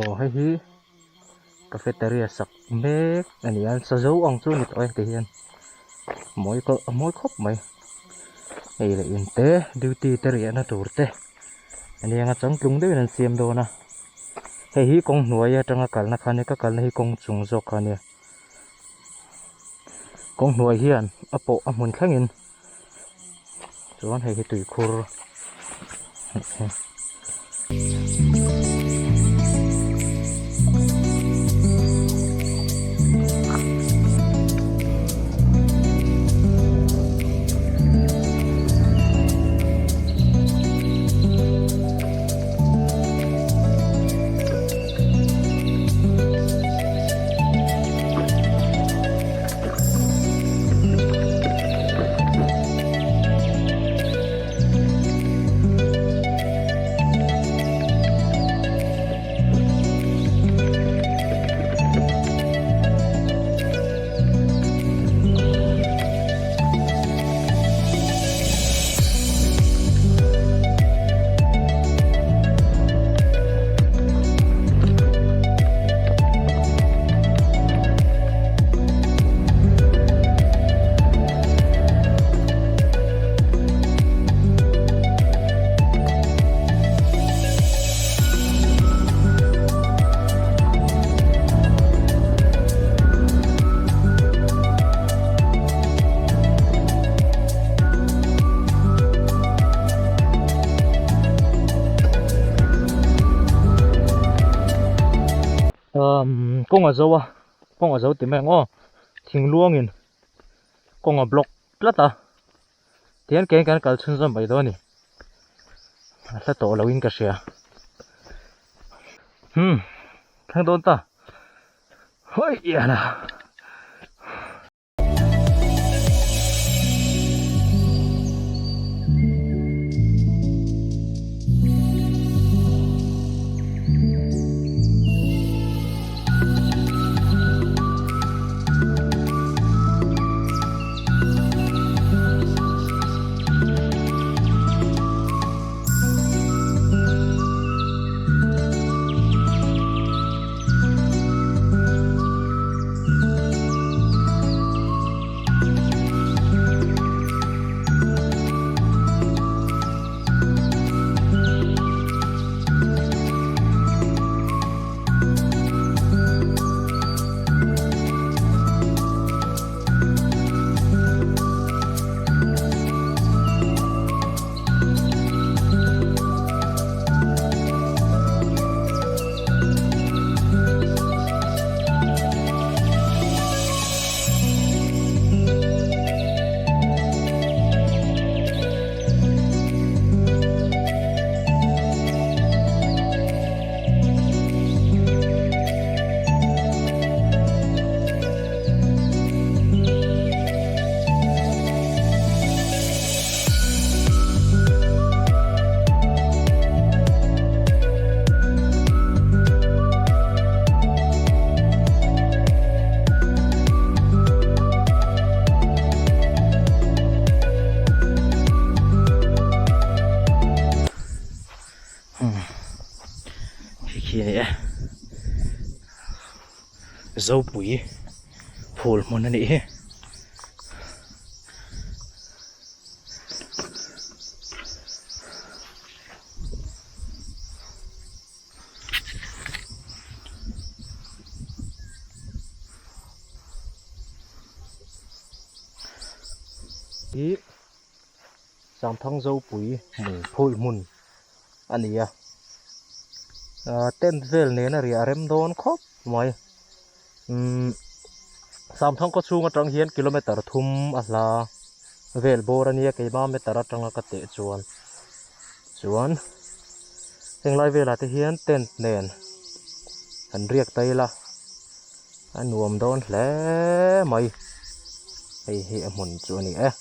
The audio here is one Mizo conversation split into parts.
Aw hei hi cafeteria sak mek a ni a sa zo ang chu a ni tawh e ti hian mawi kawlh a mawi khawp mai hei leh in te duty te riahna tur te a ni ang a changtlung deuhin an siam dawn a hei hi kawng hnuai atanga kalna kha a nia ka kalna hi kawng chung zawk kha a nia kawng hnuai hian a pawh a hmun thlengin chuan hei hi tuikhur umm kawng a zo a kawng a zo ti mai ang aw thing luangin kawng a block tlat a tihian keiin kan kal chhunzawm mai dawn a ni a hla tawh loin ka hria hmm thleng dawn ta hawi ian a. Khi khi a ni e Zopui phul hmun a nih hi. Hi Sangthang Zopui hmun phul hmun a ni a tent vel nena riah a rem dawn khawp mai umm Samthang khaw chhung atang hian kilometer thum a hla vel bawr a nia keimah meter atanga ka teh chuan chuan heng lai velah te hian tent nen an riak ta ila a nuam dawn hle mai hei hi a hmun chu a ni e.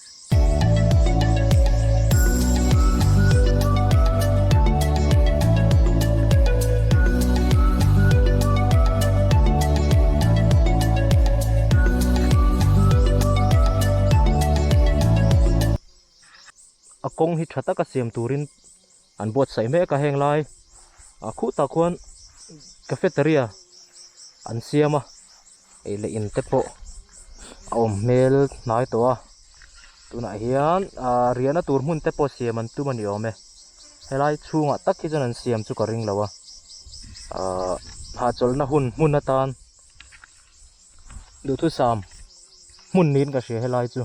A kawng hi tha taka siam turin an buatsaih mek a heng lai ah khutah khuan. cafeteria an siam a ei leh in te pawh a awm hmel hnai tawh a tunah hian ah riahna tur hmun te pawh siam an tum a ni awm e helai chhungah tak hi chuan an siam chu ka ring lo a ah hahchawlhna hun hmun atan duhthusam hmun niin ka hria helai chu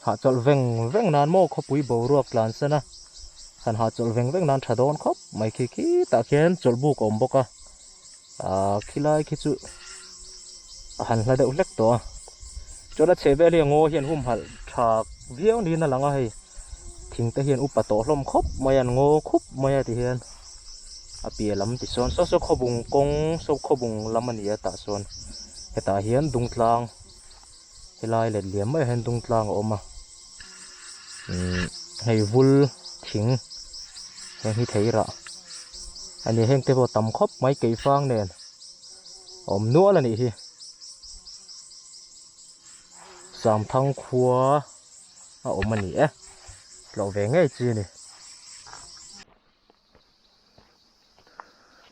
hahchawlh veng veng nan maw khawpui boruak tlan san a han hahchawlh veng veng nan tha dawn khawp mai khi khitah khian chawlhbuk a awm bawk a ah khilai khi chu a han hla deuh hlek tawh a chuan a chheh vel hi a ngaw hian humhalh tha viau niin a lang a hei thing te hian upa tawh hlawm khawp mai a an ngaw khup mai a tihian a piah lam ti sawn saw saw khawbung kawng saw khawbung lam a ni a tah sawn hetah hian dungtlang helai let liam maiah hian dungtlang a awm a umm hei vul thing heng hi thei rah a ni heng te pawh a tam khawp mai keifang nen a awm nual a nih hi Samthang khua a awm a ni e tlawh ve ngei chi a ni.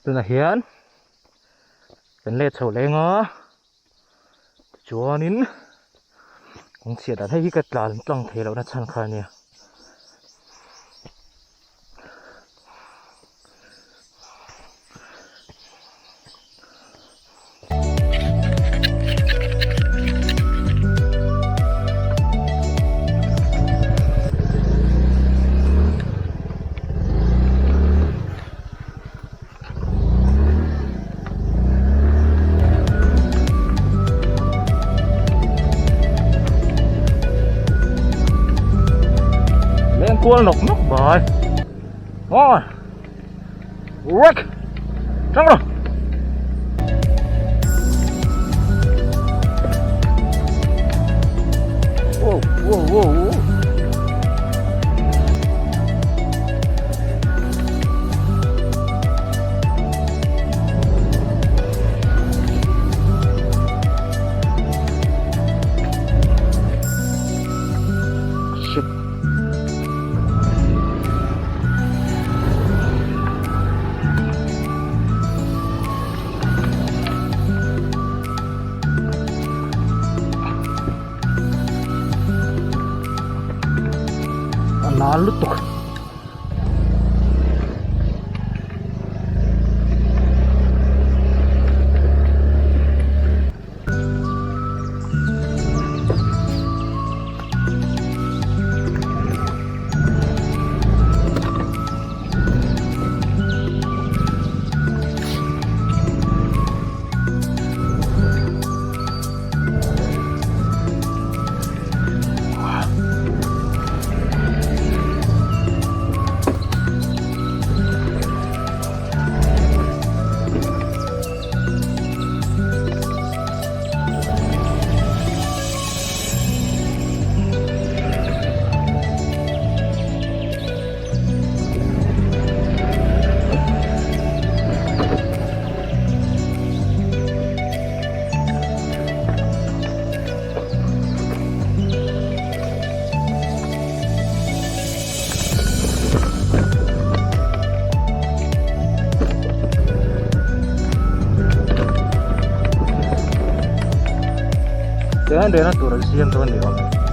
Tunah hian kan let chho leng a tichuanin kawng chhiat dan hei hi ka tlan tlang thei lohna chhan kha a nia. Leng kual nawk nawk mai. Ôi. Work. Trăng rồi. Wow, wow, wow, wow. Shit. A nal lutuk. Tihian rehna tur an siam dawn ni awm e.